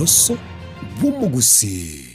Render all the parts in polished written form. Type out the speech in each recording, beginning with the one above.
Oboroso bw'omogusii.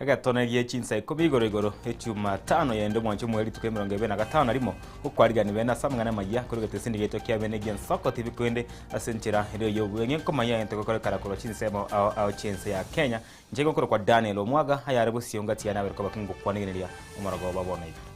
Egetone gie chinsa ikomi igoro igoro, Echumatano yende omwancho omoya rituko 25 Okwarigani bene ase amang'ana amayia korwa egeteseni giaito kia bene gi'ensoko tibi korende ase enchera ere ey'obweng'e nkomanya egento gekorekana korwa chinsemo ao ao chi'ense ya Kenya. Inche nigo nkorokwa Daniel Omwaga ayare bosio ngati yane abere koba kingokwanegeneria omorogoba bono iga.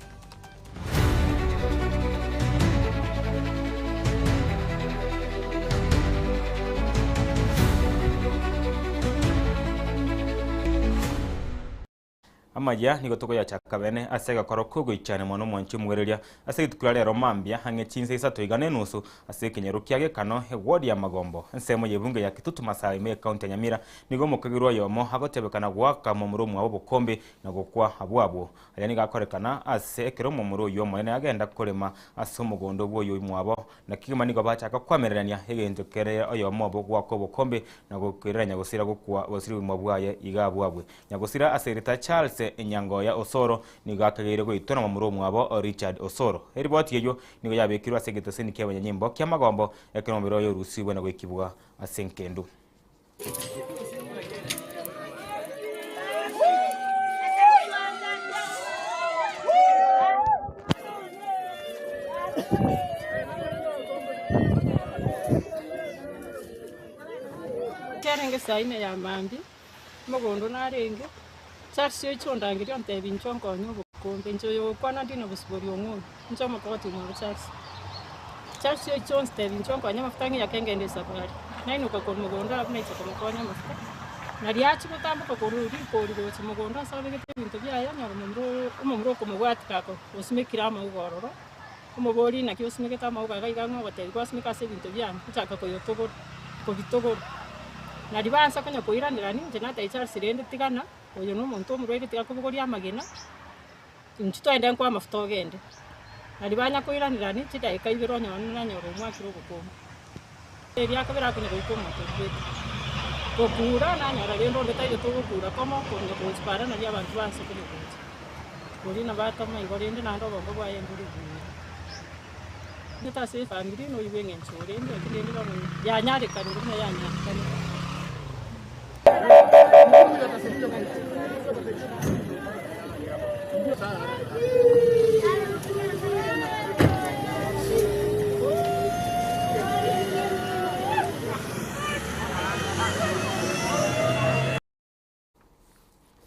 Amayia nigo tokoyachaka bene ase egekoro k'ogoichania mwana omwanchi omogereria ase rituko ria rero mambia ang'e chinsa isato iga na enusu ase ekenyoro kia Gekano eward ya Magombo ensemo y'ebunge ya Kitutu Masaai ime y'ecounty ya Nyamira nigo omokagerwa oyomo agotebekana goaka momura omwabo obokombe na gokwa abwo abwo. Aya nigo akorekana ase ekero omomura oyio omonene agenda korema ase omogondo bw'oyoimwabo na kegima nigo bachaka koamererania egento kere oyomo obo goaka obokombe na gokerera nyagosira gokwa gosira obogima bwaye iga abwo abwe. Nyagosira ase erieta Charles Nyangoya Osoro nigo akageire goitwa na momura omwabo Richard Osoro. Eriboti eyio nigo yabekirwe ase egetoseni ki'abanyanyimbo ki'amagombo ekero omobere oye orusigwe na goikigwa ase enkendu. Kerenge saa ine ya mambia. Mogondo narenge, Charles oiche ondangerie ontebie inche onkonye obokombe, inche oyo ogokwana ndi nobosibori ong'oyo, inche omokogoti omwabo Charles. Charles oiche ontebie inche onkonye amafuta ng'iyake ngende esafari. Nainoka korwa mogondo abwo naicha komokonya amafuta, naria achia gotamboka korwa rikori gocha mogondo ase abegete ebinto biaye onyore omomura oyo omomura okomobwatia kako osimekire amauga ororo, omoborie naki osimegete amauga iga iga ng'a ogotebi gwasimeka ase ebinto biane, ochaka koyotogora, kobitogora. Na ribaansa konya koiranerani, inche natebia Charles rende tigana, oyo na omonto omorwaire tiga kobogoria amagena, inchuo twende nkoe amafuta ogende. Na ribanya koiranerani, chidaeka ibere onyore nanyora omwakire obokombe. Eria akabere akonya goika omonto okwete. Gokura nanyora rende onde taiyo togokura komo, konya gochi para nario abanto banse konya gocha. Oria nabo atoma igo rende naende obongo bwaye mbori buya. Omanyete ase efamiri noigwe eng'encho orende lakini rende bono yanyarekanire buna yanyarekanire.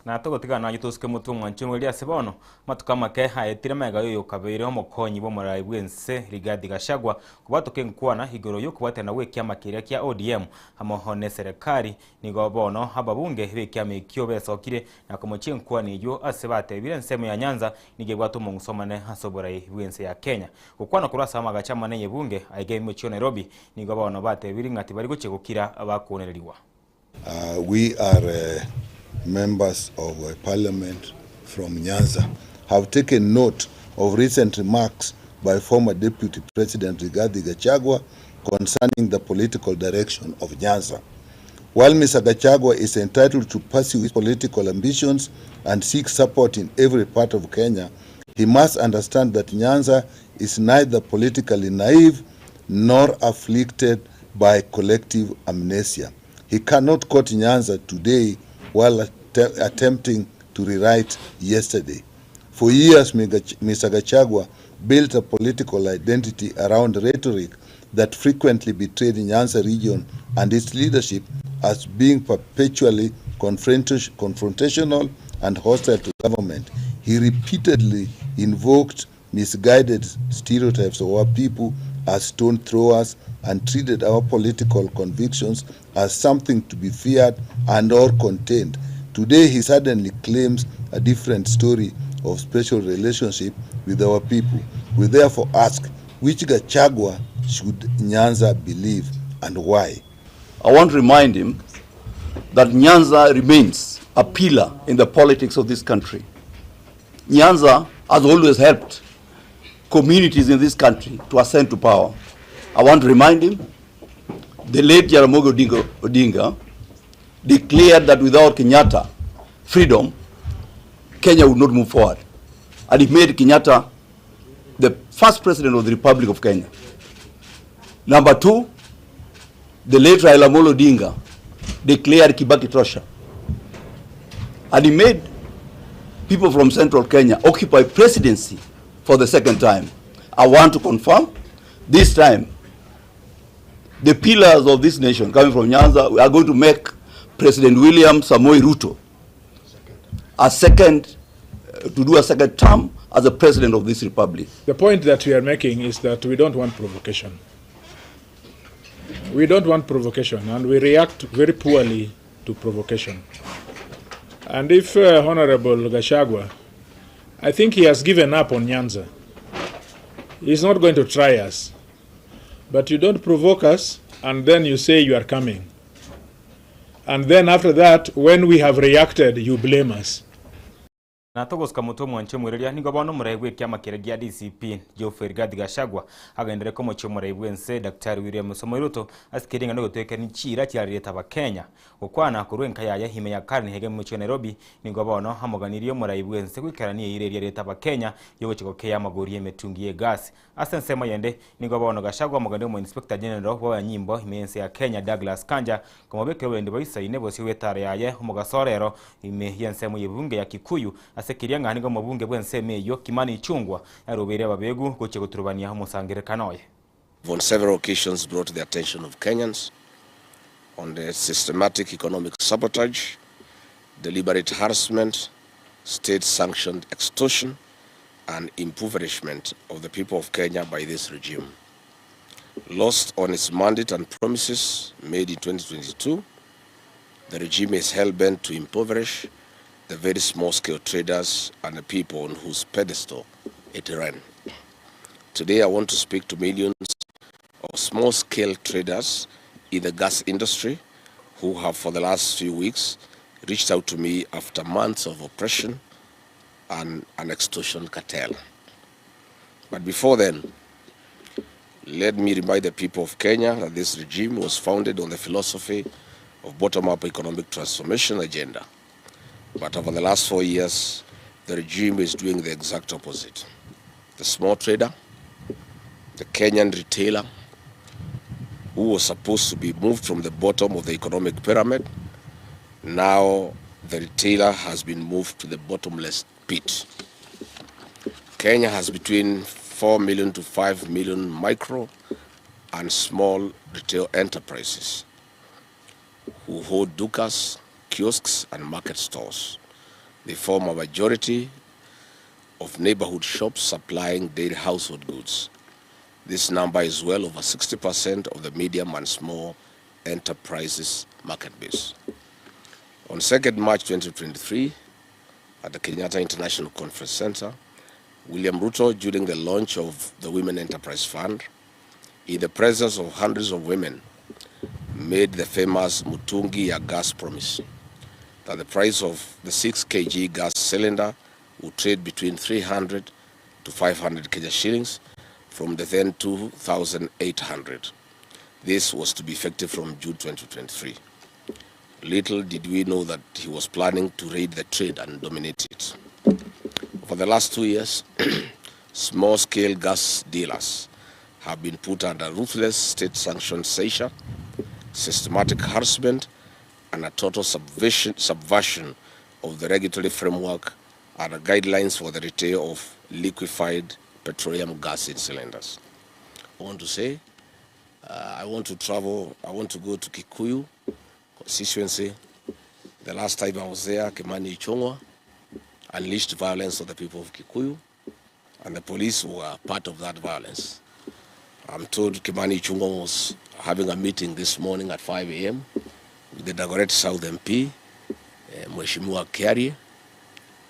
Na togotigana naye tosuke motwe omwanchi omweria ase bono, amatuko amake aetire magega y'oyokabeire omokonyi bw'omorai bw'ense Rigathi Gachagua kobwatoka enkwana igoro y'okobwaterana gw'ekiama keria kia ODM amo neserekari. Nigo bono ababunge b'ekiama ekio besokire na komochia enkwana eyio ase batebire ensemo ya Nyanza nigo ebwate omong'uso omonene ase oborai bw'ense ya Kenya. Gokwana korwa ase amagacho amanene y'ebunge aiga emochie o Nairobi nigo bono batebire ng'a tibari gochia gokira bakonererigwa. We are members of parliament from Nyanza have taken note of recent remarks by former Deputy President Rigathi Gachagua concerning the political direction of Nyanza. While Mr. Gachagua is entitled to pursue his political ambitions and seek support in every part of Kenya, he must understand that Nyanza is neither politically naive nor afflicted by collective amnesia. He cannot quote Nyanza today while attempting to rewrite yesterday. For years, Mr. Gachagua built a political identity around rhetoric that frequently betrayed Nyanza region and its leadership as being perpetually confrontational and hostile to government. He repeatedly invoked misguided stereotypes of our people as stone throwers and treated our political convictions as something to be feared and or contained. Today he suddenly claims a different story of special relationship with our people. We therefore ask which Gachagua should Nyanza believe and why? I want to remind him that Nyanza remains a pillar in the politics of this country. Nyanza has always helped communities in this country to ascend to power. I want to remind him, the late Jaramogi Odinga, Odinga declared that without Kenyatta freedom, Kenya would not move forward. And he made Kenyatta the first president of the Republic of Kenya. Number two, the late Raila Amolo Odinga declared Kibaki Tosha. And he made people from central Kenya occupy presidency for the second time. I want to confirm this time the pillars of this nation coming from Nyanza, we are going to make President William Samoei Ruto a second, to do a second term as the president of this republic. The point that we are making is that we don't want provocation. We don't want provocation, and we react very poorly to provocation. And if Honorable Gachagua, I think he has given up on Nyanza. He's not going to try us. But you don't provoke us, and then you say you are coming. And then after that, when we have reacted, you blame us. Na togosuka motwe omwanche omwereria nigo bono omorai bw'ekiama keria gia DCP Geoffrey Rigathi Gachagua agenderere komochia omorai bw'ense Daktari William Samoei Ruto ase keria ng'a nogotwekania chiira chiarerete abakenya. Gokwana korwa enka yaye ime ya Karen Hege mochie o Nairobi nigo bono amoganirie omorai bw'ense goikerania eira eria arerete abakenya yogochia gokeya amagori y'emetungi y'egasi. Ase ensemo eyende, nigo bono Gachagua omogeni omo-Inspector General bw'abanyanyimbo ime y'ense ya Kenya Douglas Kanja komobekera oborendi boisaine bosio bw'etaro yaye omogaso orero ime y'ensemo y'ebunge ya Kikuyu ase keria ng'a nigo omobunge bw'ensemo eyio Kimani Ichung'wa yarobeire ababegu gochia goturubania omosangererekano oye. On several occasions brought the attention of Kenyans on the systematic economic sabotage, deliberate harassment, state-sanctioned extortion, and impoverishment of the people of Kenya by this regime. Lost on its mandate and promises made in 2022, the regime is hell-bent to impoverish the very small-scale traders and the people on whose pedestal it ran. Today, I want to speak to millions of small-scale traders in the gas industry who have for the last few weeks reached out to me after months of oppression and an extortion cartel. But before then, let me remind the people of Kenya that this regime was founded on the philosophy of bottom-up economic transformation agenda. But over the last 4 years, the regime is doing the exact opposite. The small trader, the Kenyan retailer, who was supposed to be moved from the bottom of the economic pyramid, now the retailer has been moved to the bottomless pit. Kenya has between 4 million to 5 million micro and small retail enterprises who hold dukas, kiosks, and market stores. They form a majority of neighborhood shops supplying daily household goods. This number is well over 60% of the medium and small enterprises market base. On 2nd March 2023, at the Kenyatta International Conference Center, William Ruto, during the launch of the Women Enterprise Fund, in the presence of hundreds of women, made the famous Mutungi ya gas promise that the price of the 6 kg gas cylinder would trade between 300 to 500 Kenya shillings from the then 2,800. This was to be effective from June 2023. Little did we know that he was planning to raid the trade and dominate it. For the last 2 years, small-scale gas dealers have been put under ruthless state-sanctioned seizure, systematic harassment, and a total subversion of the regulatory framework and the guidelines for the retail of liquefied petroleum gas in cylinders. I want to say, I want to travel, I want to go to Kikuyu constituency. The last time I was there, Kimani Ichung'wa unleashed violence on the people of Kikuyu, and the police were part of that violence. I'm told Kimani Ichung'wa was having a meeting this morning at 5 a.m. with the Dagoretti South MP, Mheshimiwa Kiarie,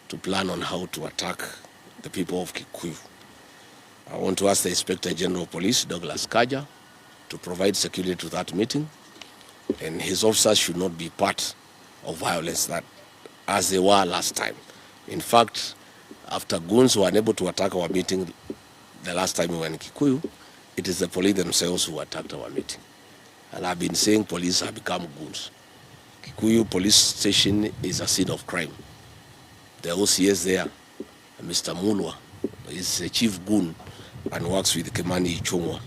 to plan on how to attack the people of Kikuyu. I want to ask the Inspector General of Police, Douglas Kanja, to provide security to that meeting, and his officers should not be part of violence that as they were last time. In fact, after goons were unable to attack our meeting the last time we were in Kikuyu, It is the police themselves who attacked our meeting and I've been saying police have become goons. Kikuyu police station is a scene of crime. The OCS there, Mr. Mulwa, is a chief goon and works with Kimani Ichung'wa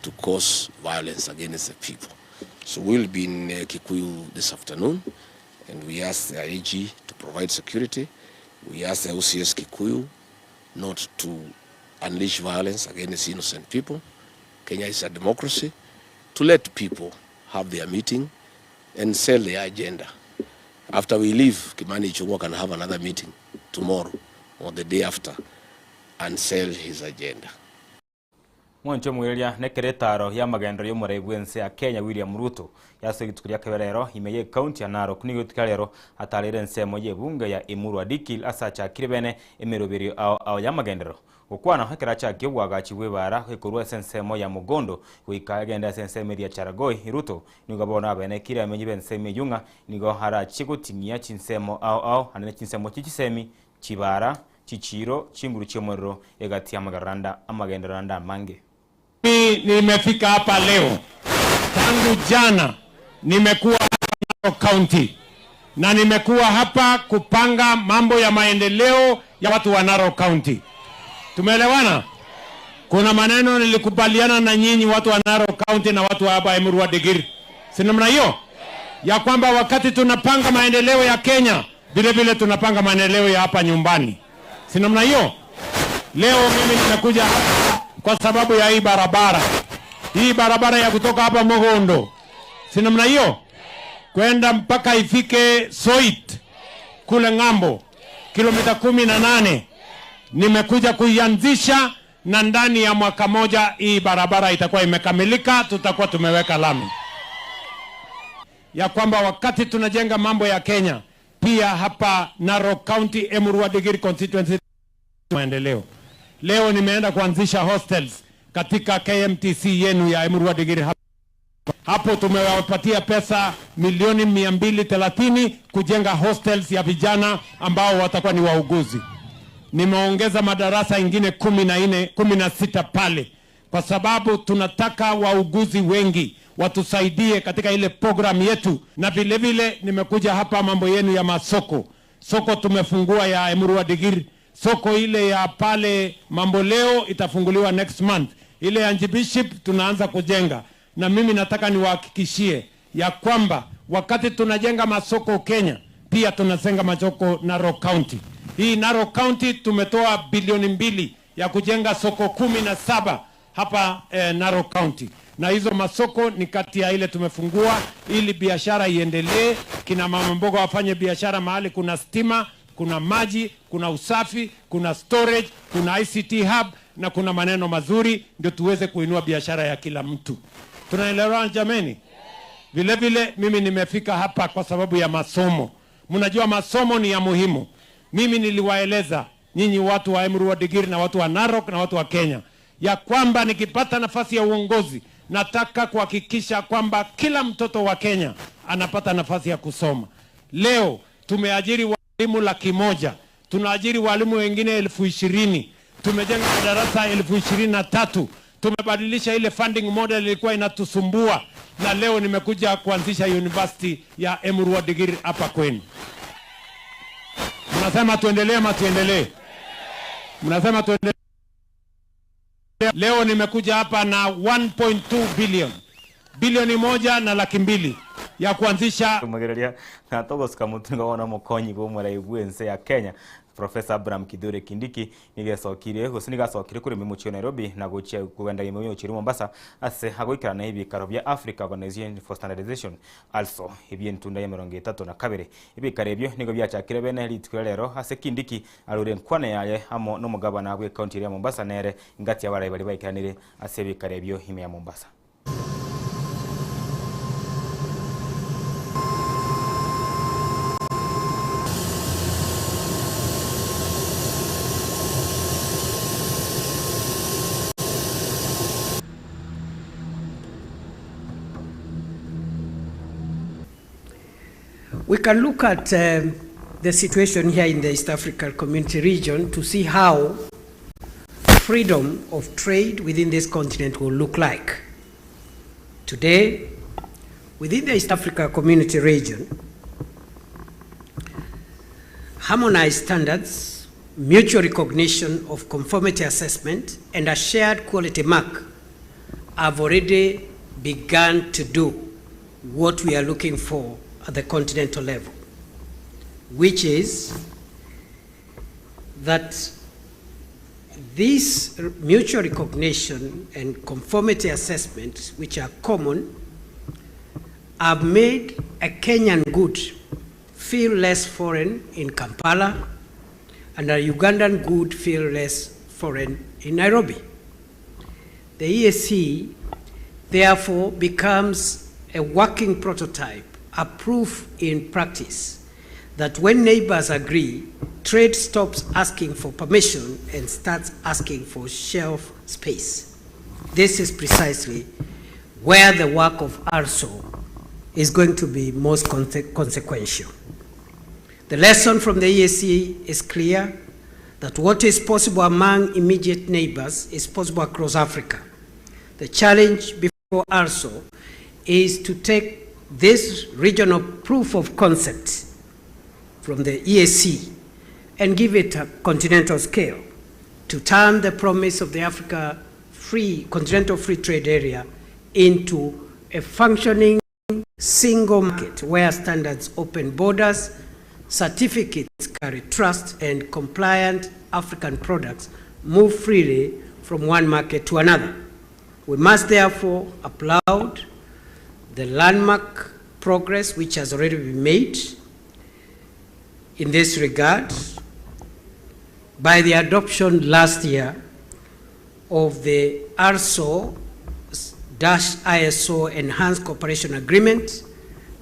to cause violence against the people. So we'll be in Kikuyu this afternoon and we ask the IG to provide security. We ask the OCS Kikuyu not to unleash violence against innocent people. Kenya is a democracy. To let people have their meeting and sell their agenda. After we leave, Kimani Ichung'wa can have another meeting tomorrow or the day after and sell his agenda. Mwanche omoireria nekero etaaro y'amagenderero y'omorai bw'ense ya Kenya William Ruto yasoa rituko ria kabere rero ime y'ecounty ya Narok nigo rituko ria rero atareire ensemo y'ebunge ya Emurua Dikirr ase achakire bene emeroberio ao ao y'amagenderero Gokwana ekero achakia obwagachi bw'ebaara ekorwa ase ensemo ya mogondo goika egende ase ensemo eria Charagoi, Ruto nigo bono abenekire abamenyi b'ensemo eyio ng'a nigo arachie goting'ia chinsemo ao ao naende chinsemo chie chisemi, chibaara, chichiiro, chinguru chi'omorero egati y'amagenderero ande amange. Mimi nimefika hapa leo, tangu jana nimekuwa hapa Narok County na nimekuwa hapa kupanga mambo ya maendeleo ya watu wa Narok County. Tumeelewana? Kuna maneno nilikubaliana na nyinyi watu wa Narok County na watu wa hapa Emurua Dikirr, si namna hiyo? Ya kwamba wakati tunapanga maendeleo ya Kenya, vile vile tunapanga maendeleo ya hapa nyumbani, si namna hiyo? Leo mimi nimekuja hapa kwa sababu ya hii barabara, hii barabara ya kutoka hapa Mogondo, si namna hiyo, kwenda mpaka ifike Soit kule ng'ambo, kilomita 18. Nimekuja kuianzisha na ndani ya mwaka moja hii barabara itakuwa imekamilika, tutakuwa tumeweka lami. Ya kwamba wakati tunajenga mambo ya Kenya, pia hapa Narok County Emurua Dikirr constituency maendeleo. Leo nimeenda kuanzisha hostels katika KMTC yenu ya Emurua Dikirr hapa. Hapo tumewapatia pesa milioni mia mbili thelathini kujenga hostels ya vijana ambao watakuwa ni wauguzi. Nimeongeza madarasa ingine 14, 16 pale kwa sababu tunataka wauguzi wengi watusaidie katika ile program yetu. Na vile vile nimekuja hapa mambo yenu ya masoko. Soko tumefungua ya Emurua Dikirr, soko ile ya pale Mamboleo itafunguliwa next month, ile ya Njibiship tunaanza kujenga. Na mimi nataka niwahakikishie ya kwamba wakati tunajenga masoko Kenya, pia tunajenga masoko Narok County. Hii Narok County tumetoa bilioni 2 ya kujenga soko 17 hapa Narok County. Na hizo masoko ni kati ya ile tumefungua ili biashara iendelee, kina mama mboga wafanye biashara mahali kuna stima, kuna maji, kuna usafi, kuna storage, kuna ICT hub na kuna maneno mazuri, ndio tuweze kuinua biashara ya kila mtu. Tunaelewana jameni? Vile vile mimi nimefika hapa kwa sababu ya masomo. Mnajua masomo ni ya muhimu. Mimi niliwaeleza nyinyi watu wa Emurua Dikirr na watu wa Narok na watu wa Kenya ya kwamba nikipata nafasi ya uongozi nataka kuhakikisha kwamba kila mtoto wa Kenya anapata nafasi ya kusoma. Leo tumeajiri walimu laki moja, tunaajiri walimu wengine 20,000, tumejenga madarasa 23,000, tumebadilisha ile funding model ilikuwa inatusumbua, na leo nimekuja kuanzisha university ya Emurua Dikirr hapa kwenu. Mnasema tuendelee ama tuendelee? Mnasema tuendelee? Leo nimekuja hapa na 1.2 billion. Bilioni moja na laki mbili ya kuanzisha Mugereria na togosika mutunga wona mukonyi bw'omorai bw'ense ya Kenya Professor Abraham Kithure Kindiki nigesokire gose nigasokire kuri mimuchi Nairobi na gochia kugenda imimuchi Mombasa ase agoikerana ebikaro bya Africa Organization for Standardization also ebyentunda ya mirongo itatu na kabere ebikaro ebyo nigo byachakire bene rituko rero ase Kindiki arure nkwana yaye amo n'omugabana bwe county ya Mombasa nere ngati abarai bari baikeranire ase ebikaro ebyo ime ya Mombasa. We can look at the situation here in the East African Community region to see how freedom of trade within this continent will look like. Today, within the East Africa Community region, harmonized standards, mutual recognition of conformity assessment, and a shared quality mark have already begun to do what we are looking for at the continental level, which is that this mutual recognition and conformity assessments, which are common, have made a Kenyan good feel less foreign in Kampala and a Ugandan good feel less foreign in Nairobi. The EAC therefore becomes a working prototype, a proof in practice that when neighbors agree, trade stops asking for permission and starts asking for shelf space. This is precisely where the work of ARSO is going to be most consequential. The lesson from the EAC is clear that what is possible among immediate neighbors is possible across Africa. The challenge before ARSO is to take this regional proof of concept from the EAC and give it a continental scale to turn the promise of the Africa Free, Continental Free Trade Area into a functioning single market where standards open borders, certificates carry trust, and compliant African products move freely from one market to another. We must therefore applaud the landmark progress which has already been made in this regard by the adoption last year of the ARSO ISO Enhanced Cooperation Agreement,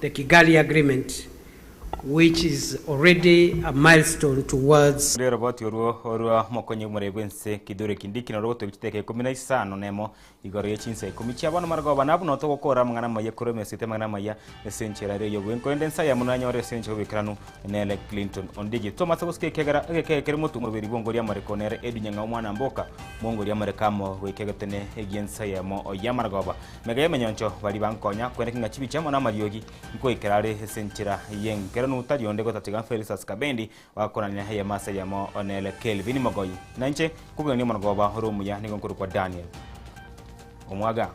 the Kigali Agreement, which is already a milestone towards Roroboti orwo orwa mokonyi omorei bw'ense Kithure Kindiki noro gotogia chiteka ikomi na isano nemo igoro ye chinsa ikomi chia bono marogoba nabwo noto gokora amang'ana amaya korwa emesete amang'ana amaya ase enchera ere ey'obwenko ensa eyemo nanyore ase enchera y'oboikeranu nere Clinton Ondigi Tomase gosika ekiagera egekege kere motwe omoroberi bw'ongori amareko nere Eddy Nyang'au mwana mboka mwongori amareko amo goika egetene egi'ensa eyemo y'amarogoba Mega y'emenyoncho baria bankonya kweneki ng'a chibicha amo namariogi nkoikera are ase enchera y'enkeranu tari onde gotatiga Felistus Kabendi Bakorania eyemo ase eyemo nere Kelvin Mogoyi. Na inche nkogania omorogoba ore omuya nigo nkorokwa Daniel. Omwaga.